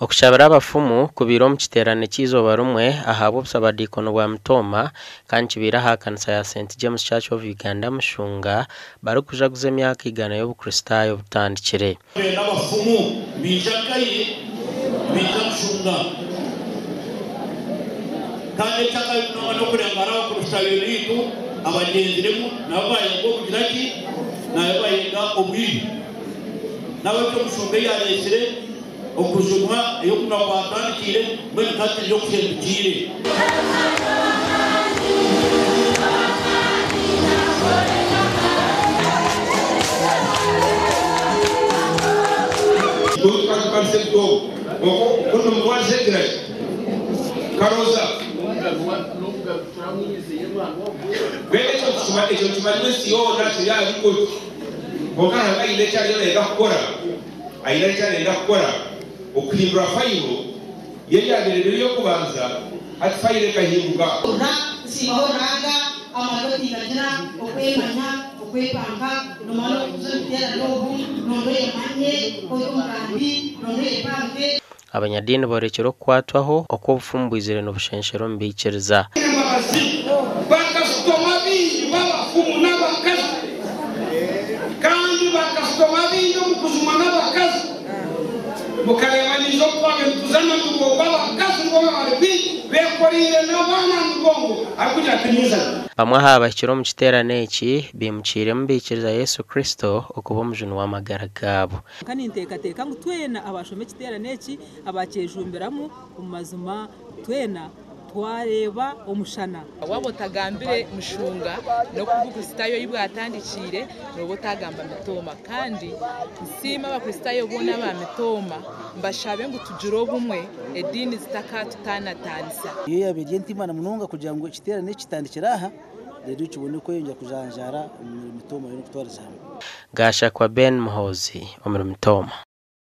Okushabira abafumu kubaire omu kiteerane ky'eizooba rimwe ahabw'obusabadiikono bwa Mitooma kandi kibaire aha kanisa ya St James Church of Uganda Mushunga barikujaguza emyaka igana y'obukristaayo obutandikire. Beene abafumu baija nkahi? Baija Mushunga. Kandi eky'akabi munonga n'okureeba ngu hariho Abakristaayo baitu abagyenziremu nabo baayega okugira ki? Nabo baayega obwibi. N'ahabw'ekyo Mushunga ei yaareetsire Okujunwa ei okunwa kwatandikiire, mbwenu ka twije okuhendukiire. Aine eki arenda kukora okuhindura fayiro ye eyaabaire eri ey'okubanza, hati fayiro ekahinduka. Hurira, nsiimaho Ruhanga, amaryo tingagira, okwemanya, okwepanka, nomara okuza omu biteerane obu, noonda oyemanye, ku ori omugambi, noonda oyepanke. Abanyadiini borekire okukwatwaho oku obufumu bwizire nibushenshera omu baikiriza. Embabazi, Bakasitoma baingi b'abafumu n'abakazi kandi bakasitoma baingi omu kujumwa n'abakazi. Mukareeba niija oku twabaire nituza Namugongo abakazi nibo bari baingi bekoreire n'abaana aha migongo arikugira ati ninzara. Bamwe aha bahikire omu kiteerane eki baimukiiremu baikiriza Yesu Kristo okuba omujuni w'amagara gaabo. Kwonka ninteekateeka ngu twena abaashoma ekiteerane eki, abaakyejumbiramu, omu mazima twena twareeba omushana. Waaba otagambire mushunga n'oku Obukristaayo ei bwatandikiire, nooba otagamba mitooma. Kandi nsiima Abakristaayo boona aba mitooma, mbashabe ngu tugire obumwe, ediini zitakatutaanataanisa. Niyo yaabaire eri entiimana munonga kugira ngu ekiteerane eki kitandikire aha reero kibone kweyongyera kujanjaara omuri Mitooma yoona okutwariza hamwe. Gashakwa Ben Muhoozi omuri Mitooma.